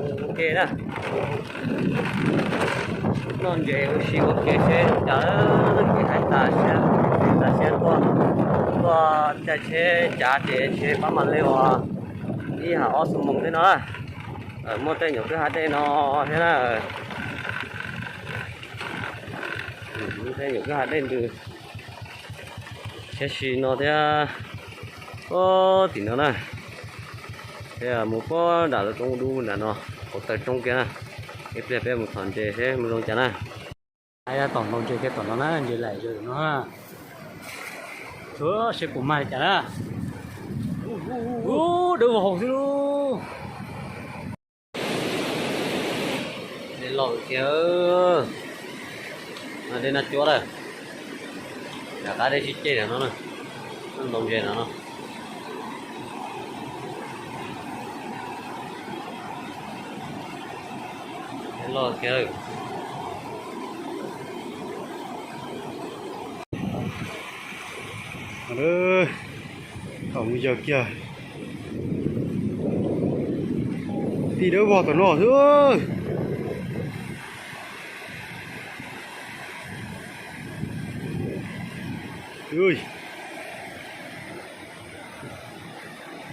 Ua ke na, noj ntses ua si ua ke seb cas, kev hais tas siab, tas siab tuaj, tuaj caij tsheb cav ces tsheb pab mam li ua ib hab ob xuab moos thiab no na. Muaj tej nyuam kwj ha dej no thiab na. Muaj tej nyuam kwj ha dej ntws, siab si no thiab. Tim no na, thiab mus puag nram lawv roob dub nram no, hauv taw roob kiag na. Ib pliag peb mus thov ntses seb mus zoo cas na. Tom ntaus ntses kiag tom no na, ntses laim zaws no. Tsuav seb puas mag li cas na. Ub, dawb vog hauv xwb lauj. Dej loj kiag, dej naj cuab lawm. Nram qab dej sib ceg no na, ntaus ntses no no. Dej loj kiag. Thaum mus yawg kiag, dej dawb vog tom no xwb.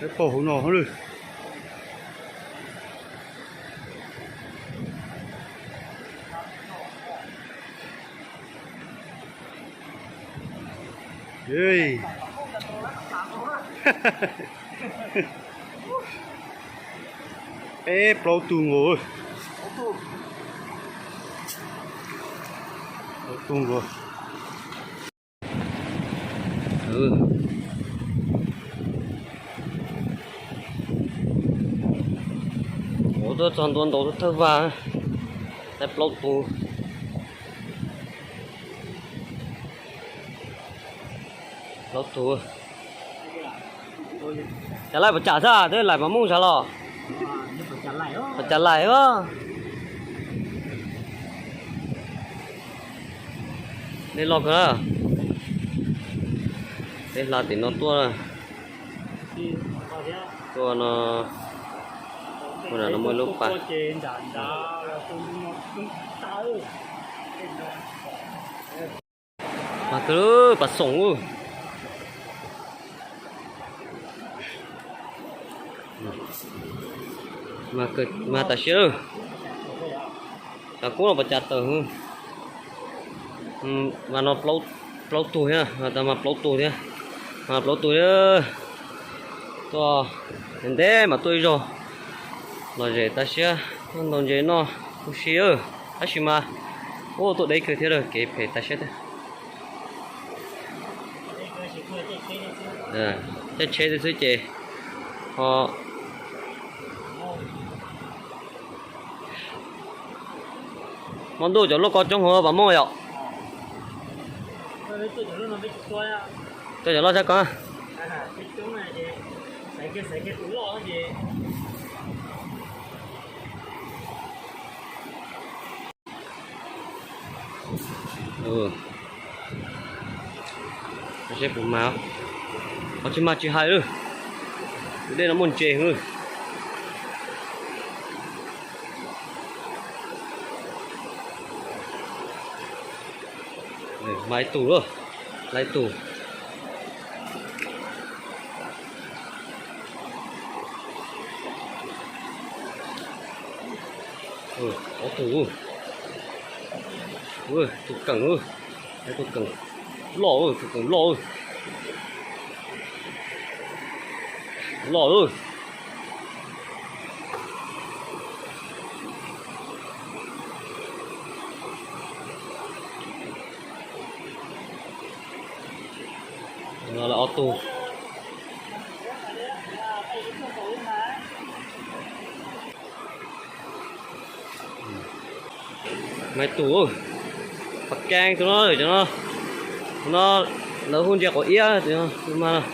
Dawb paug hauv no lawm. Peb plaub tug nkaus. Plaub tug nkaus. Ua tuaj txog ntua ntaus thawj vag, plaub tug. Plaub tug. Cas laij pas cas xwb, tej laim pas mooj sas los. Pas cas laim. Dej loj kawg. Peb hla tim no tuaj. Tuaj no, ua no muaj lub pas. Mas kawg pas xoom. Mas tas siab lawm. Xav kub los pas cas tawm. Mas no plaub tug thiab, mas plaub tug thiab. Mas plaub tug thiab. Tuaj ntev mas tuaj ib zaug. Lom zem tas siab, ntaus ntses noj ua si. Tab sis mas, ua tuaj deb kawg thiab, kev phem tas siab thiab. Caij tsheb xwb ces ho. Hmo ntuj cov luaj ko coob hauv pas mooj yom. Coj cov loj sab ko. Seb puas mag, ho tsis mag tsis hais lawm. Tus dej no muaj ntses heev. Mag ib tug lawm, laib tug. Ob tug, tus keem, tus keem loj, tus keem loj, loj. No lawm ob tug. Mag ib tug, pas keeb tus no, cov no, tus no lawv hu ntsia quav iab, tus no mas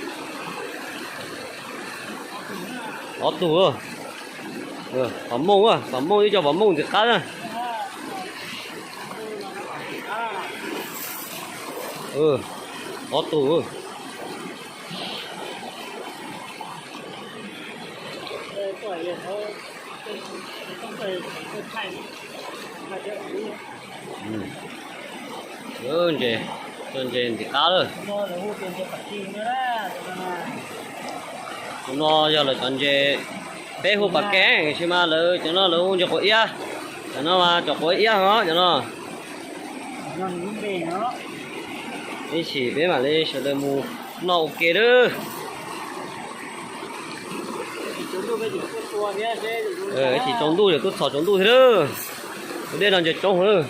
ob tug. Pam mooj, pam mooj ib co pam mooj ntxim qab na. Ob tug. Ntses, tso ntses ntim qab lawm. Tus no yog lawv cov ntses, peb hu pas kev, tiam sis mas lawv cov no lawv hu ntses quav iab. Cov no mas cov quav iab os cov no. Ib chim peb mam li sawv daws mus noj ua ke lawm. Ib chim tsaus ntuj ces twb txhos tsaus ntuj thiab lawm. Tus dej no ntses coob heev lawm.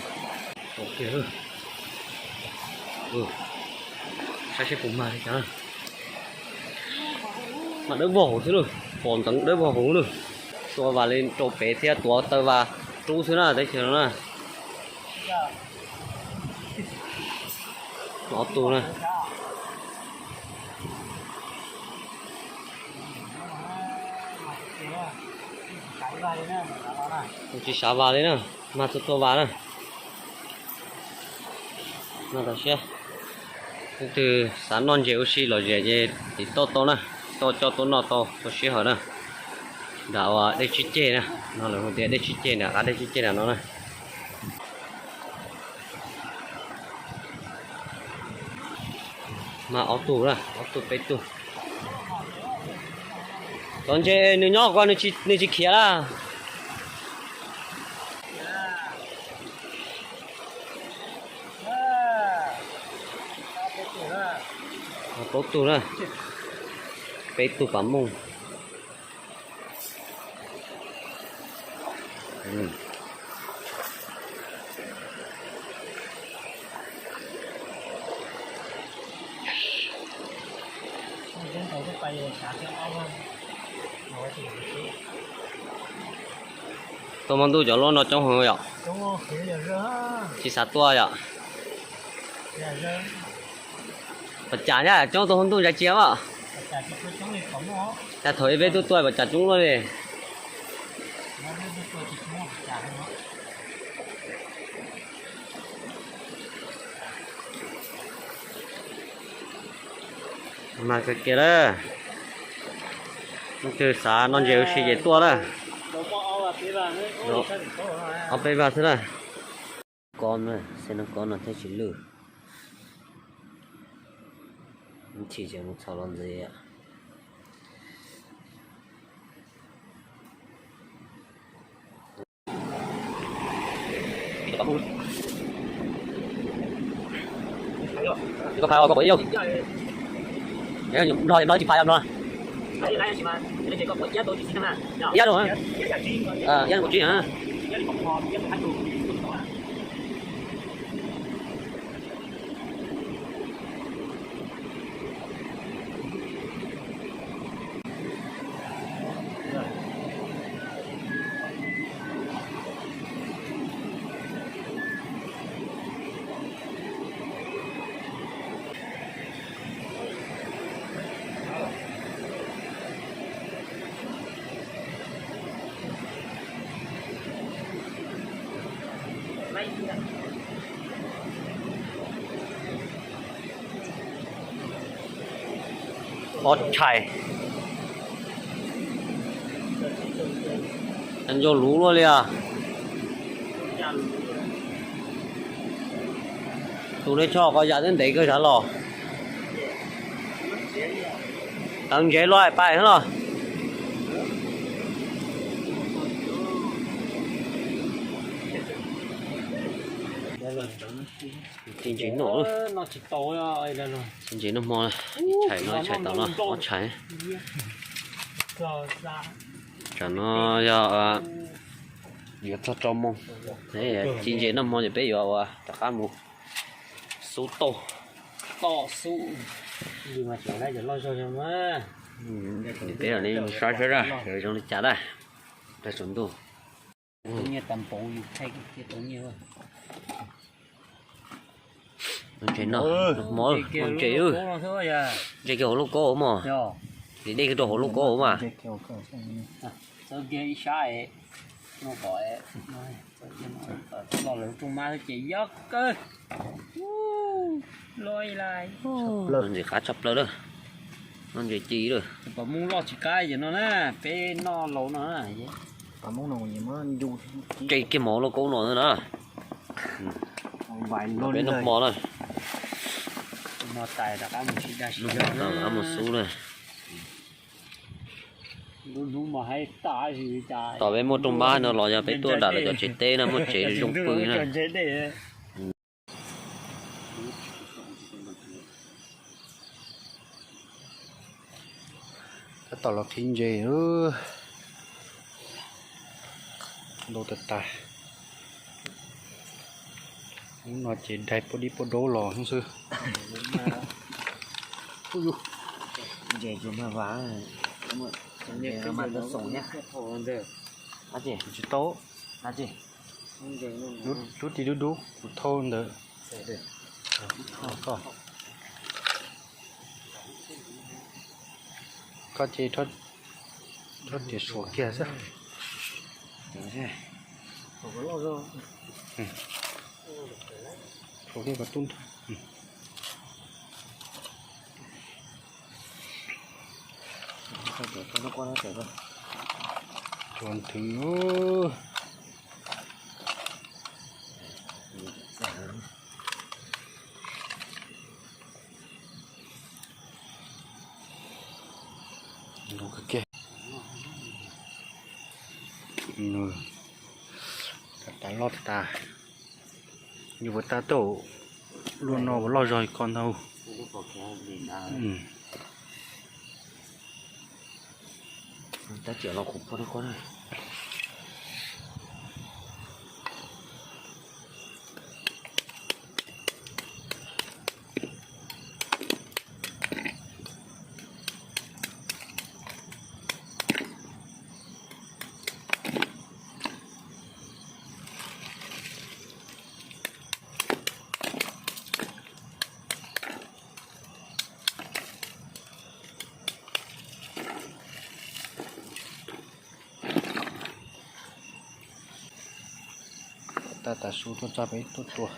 Saib seb puas mag li cas. Mas dawb vog hauv xwb lawm, pom ntxeev dawb vog hauv lawm. Tua vas li rau pem thiab tuav taw vas rub xwb na teb chaws no na. Ob tug na. Tsis sav vas li na, mag txhua txhua vas na. Noj tau siab. Leej twg xav noj ntses ua si lom zem ces tiv toj tau na, tau coj tuaj noj tau txhua sij hawm na. Nram uas dej tsib ceg na, no lawv hu tias dej tsib ceg nram qab dej tsib ceg nram no na. Mag ob tug na, ob tug peb tug. Cov ntses nws nyob ko nws tsis khiav lawm. Plaub tug na, peb tug pas mooj. Tuaj hmo ntuj cov luaj no coob heev yom. Tsis xav tuaj yom. Pas cas coob tuaj hmo ntuj ntsa cia mas. Cas thaum ib peb tuaj tuaj pas cas coob luaj li. Mag kawg kiag lawm. Leej twg xav noj ntses ua si ces tuaj na. Ob peb vag xwb na. Kob na, xeb nab kob no thiaj tsis lwj. Chim ces mus txhos los ntxiv. Koj phais koj quav ib yam. Nrog no tsis phais no. Ib yam rau, ib yam rau kuv tsis. Ob tshais. Ncauj luv luaj li os. Tus nej tshoj ko yam twb ntev kawg sav los. Tawv ntsev luaj pais los. Ci ntses noj, ci ntses noj hmo, ib tshais no ib tshais tau no ob tshais. Tsam no yog yuav txog rau moos, ci ntses noj hmo ces peb yuav ua rov qab mus xub tauj. Peb mus saib saib zoo li cas na, zoo li cas na. Tsaus ntuj. Ntses noj hmo, ntses, ntses kiag hauv lauj kaub mog. Li dej kiag rau hauv lauj kaub mas. Txawb kiag ib sab, no kom los lawv rooj mab xwb ces yob kawg. Loj ib lais. Noj ntses qab tshaj plaws lawm. Noj ntses ci lawm. Pom mus loj tsis qab yam no na, peb noj laus no na. Tsev kiag mov lauj kaub no na. Peb noj hmo na. Noj tas rov qab mus xub na. Tom peb muaj rooj npab no los yog peb tuaj nram lawv cov tsev teb no muaj tsev zoo pw na. Tab tom los qhib ntses, ntau tas tas. Hnub no ces daig poj dib poj daub los xwb. Tsis tau. Lub ti dub dub kuv thauj ntawd. Koj ces rho tias suav kiag xwb. Suav kiag koj tub nrho. Cua nthwv. Nws tas loj tas. Yus puas tas tau luaj no puas loj zog li ko ntag. Tab tas su tuaj txog peb tuaj tua.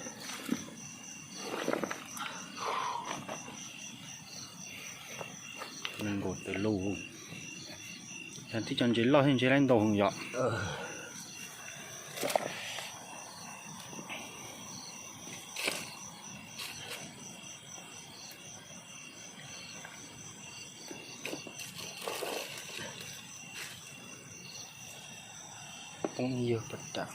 Nees nkaum tawm lus. Yog tib co ntses loj thiab ntses laib ntau heev yom. Poob yawg pas tam.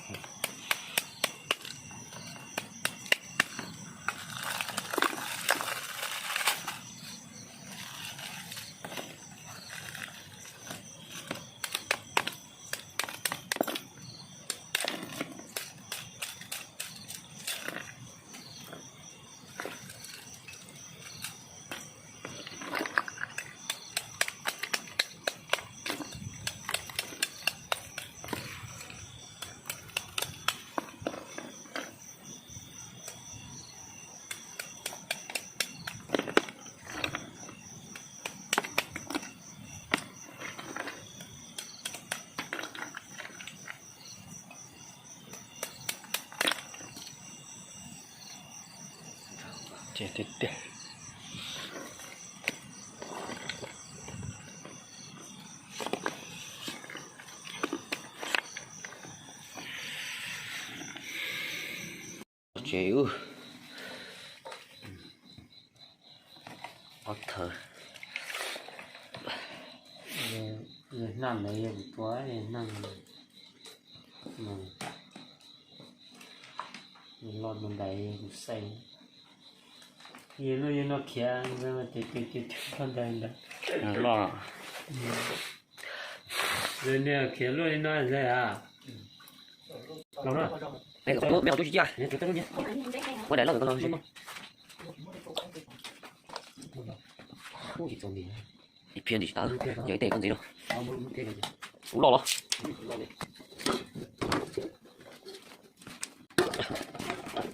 Ces tiag tiag. Tsev ub. Ob thawv. Hnaj ntawd yog kuv tua, hnaj loj ntawd kuv xaij. Yog luaj yog no khiav ces ces ces toj ntawd ntawd. Loj. Lawv niag khiav luaj li no ntag. Mej, mej qhov cub tsis ciaj. Muab daim loj koj los. Ib phiab ntsis tsis tawv, yog ib teg koj ntxiv no. Ub loj los.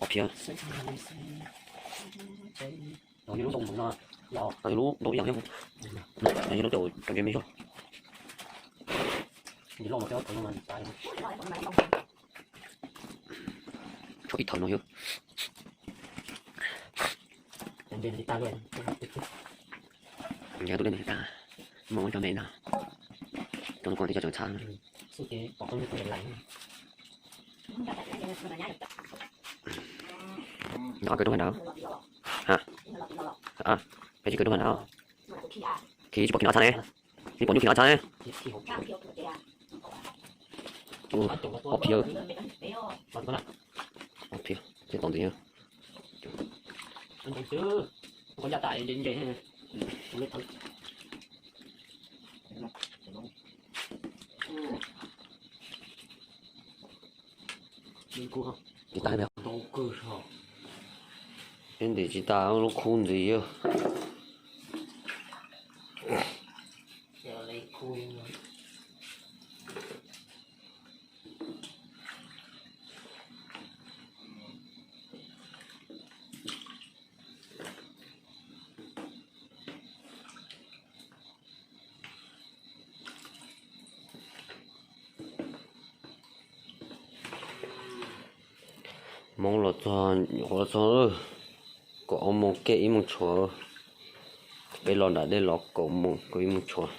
Ob phiab. Lub ntoo ib yam thiab. Lub cov ntses me zog. Tshuav ib thawv no xwb. Nce tus dej no tag, muaj ua cov me ntag. Cov no kuj tib co tseem txhav na. Nyob kawg rub nqa ntawd. Ha, peb tsis kawg rub nqa ntawd. Khi tsis pom khi no txhab ne. Tsis pom nyuj khi no txhab ne. Ob phiv. Ob phiv thiab tau ntxiv. Tsis tas, peb ntim tsis tas lub khub ntxiv. Hmoob los txog, nyuam qhuav los txog kaum ob moos kiag ib moos tshuav. Peb los nram dej los kaum moos kaum ib moos tshuav.